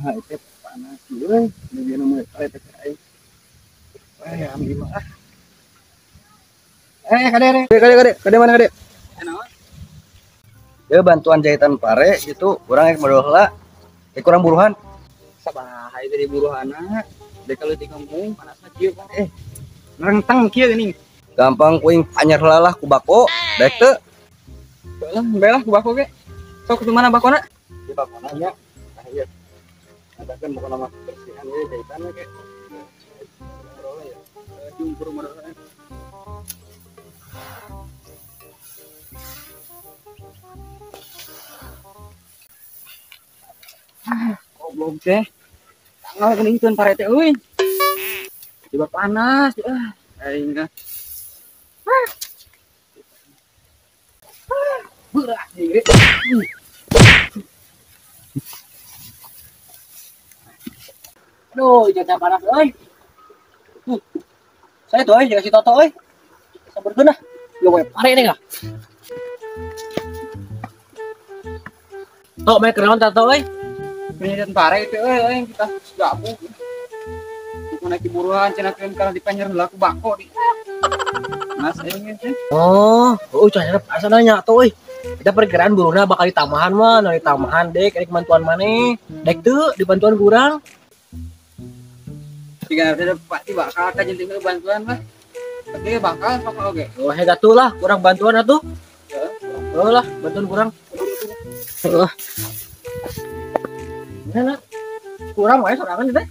Kumaha itu panas euy, di nu pare teh aing. Eh, ambil mah ah. Eh, kade kade kade kade mana kade? Naon? Ya bantuan jahitan pare gitu, urang rek modal heula. Rek kurang buruhan. Sabaraha ieu dari buruhana? Dek kalau di kampung panasna kieu kan. Nerenteng kieu geuning. Gampang kuing anyar heula lah ku bako, daek teu. Lah, bae lah ku bako ge. Sok kudu mana bakona? Di bakona nya. Nah ieu. Adakeun pokona mah bersihan ieu jahitan we ge. Ya. Jungkur modal. Goblok teh. Tanggal geuning teu pare teh euy. Tiba panas, ah, aing ah. Berat nih. Aduh, cuaca panas euy. Saya tuh euy dikasih Toto euy. Sabarkeun ah. Yo we pare nih ah. Tok mae kenaon Toto euy? Penyidikan pare itu euy kita gabung. Kudu naik buruan cenah keun kana dipanjer heula ku bako di. Mas aing teh. Oh, cuaca panas nanya tuh euy. Kita perkiraan buruhna bakal ditambahan mah, nah ditambahan dek rek bantuan maneh. Dek teu dibantuan kurang. Tiga ada pasti bakal kajen teh bantuan lah. Tapi bakal sok oge. Oh, hegat tuh lah, kurang bantuan atuh. Heeh. Oh lah, bantuan kurang. Heeh. Mana? Kurang wae sorangan teh.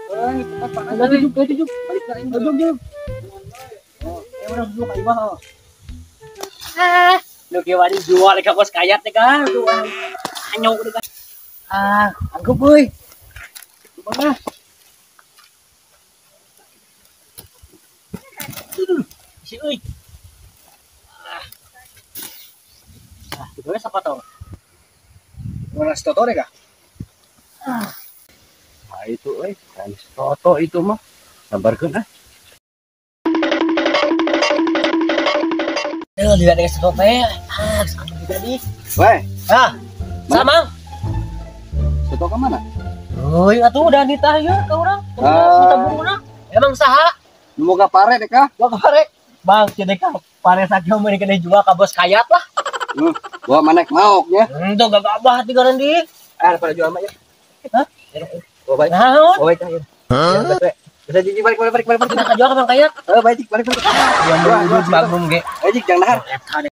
Kurang itu kan panas. Tujuh. Balik lain. Tujuh. Oh, urang dulu ka imah. Ah, nu kieu wani jual ka bos kayat teh kan. Tuh anyong udah kan. Ah, anggup euy. Kumaha? Si euy. Ah, dibawa siapa tau? Mana si Toto deh kah? Nah itu euy, kan si Toto itu mah. Sabarkeun ah. Lihat dengan si Toto teh. Ah, sama juga nih. Weh. Ah, sama. Si Toto ke mana? Euy, atuh udah ditah ieu ka urang. Minta buruna. Emang saha? Boga pare deh kah? Boga pare. Bang, cenah ka pare sakieu mah dikene jual ka bos kayat lah. Bawa manek maok nya. Henteu gagabah tigaran di. Ah, pada jual mah ya. Hah? Bawa balik. Naon? Bawa balik ya. Hah? Bisa jiji balik. Kita jual ka Bang Kayat. Heeh, balik. Ya mun magnum ge. Jik jangan dahar.